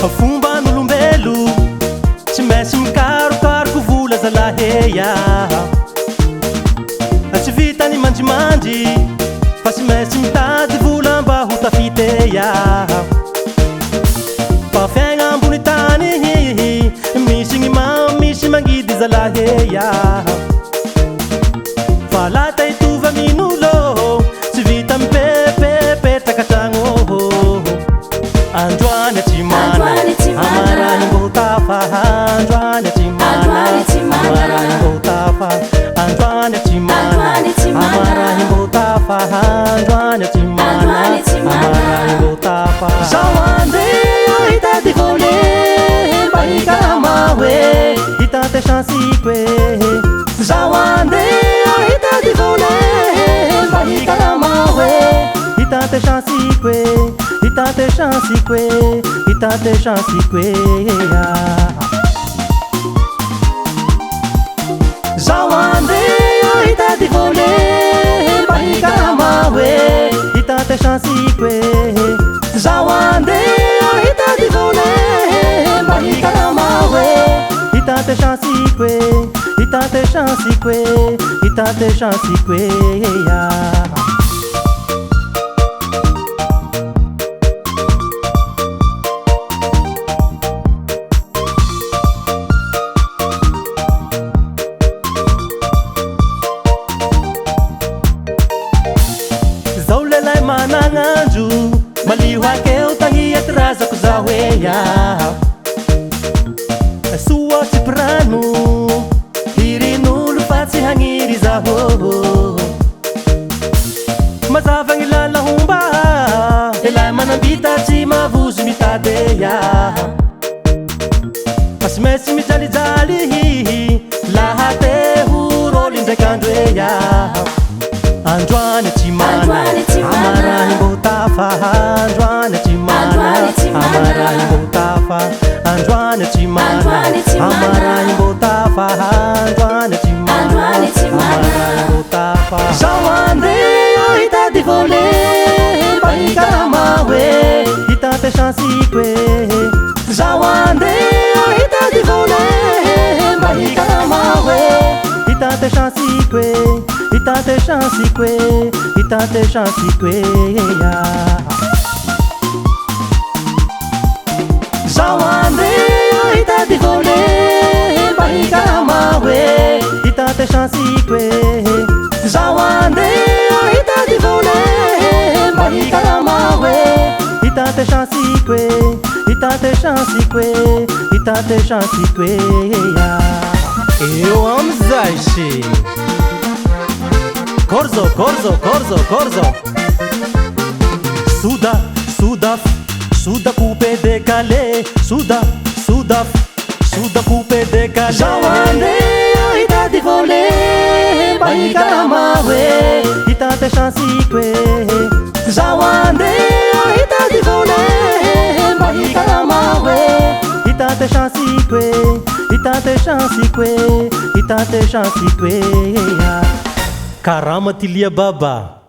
Fomban'olombelo tsy maintsy mikarokaroko vola zalahy e Tsy vita ny mandrimandry fa tsy maintsy mitady vola mba ho tafite Fa fiaigna ambony tany misy ny mamy misy mangidy zalahy e Fa laha te hitovy amin'olo tsy vita mipepepetraka an-tragno. Androany tsy mana Androany tsy mana. Amarahy mbô tafa. Androany tsy mana Androany tsy mana. Amarahy mbô tafa. Androany tsy mana Androany tsy mana. Amarahy mbô tafa. Androany tsy mana Androany tsy mana. Amarahy mbô tafa. Zaho andeha hitady vola mba hikarama hoe hitady chance-ko e. Zaho andeha hitady vola mba hikarama hoe hitady chance-ko e, hitady chance-ko e, hitady chance-ko e. Zaho andeha hitady vola mba hikarama hoe hitady chance-ko e. Zaho andeha hitady vola mba hikarama hoe hitady chance-ko e, hitady chance-ko e, hitady chance-ko e. Zaho lehilahy managnandro malio hakeo tagnia ty razako zaho e. Soa tsy pirano irin'olo fa tsy hagniry zaho. Mazava ny lala homba lehilahy manambita tsy mavozo mitady Fa tsy maintsy mijalijaly laha te ho rôly indraiky andro e. Androany tsy mana Androany tsy mana. Amarahy mbô tafa. Androany tsy mana Androany tsy mana. Amarahy mbô tafa. Androany tsy mana Androany tsy mana. Amarahy mbô tafa. Androany tsy mana Androany tsy mana. Amarahy mbô tafa. Zaho andeha hitady vola mba hikarama hoe hitady chance-ko e. Zaho andeha hitady vola mba hikarama hoe hitady chance-ko e, hitady chance-ko e, hitady chance-ko e. Zaho andeha hitady vola mba hikarama hoe hitady chance-ko e. Zaho andeha hitady vola mba hikarama hoe hitady chance-ko e, hitady chance-ko e, hitady chance-ko e. Eo amizay sy Korzo, korzo, korzo, korzo. Souda, soudaf, souda coupé décalé. Souda, soudaf, souda coupé décalé. Zaho andeha hitady vola mba hikarama hoe hitady chance-ko e. Zaho andeha hitady vola mba hikarama hoe hitady chance-ko e, hitady chance-ko e, hitady chance-ko e. Karama ty lia baba.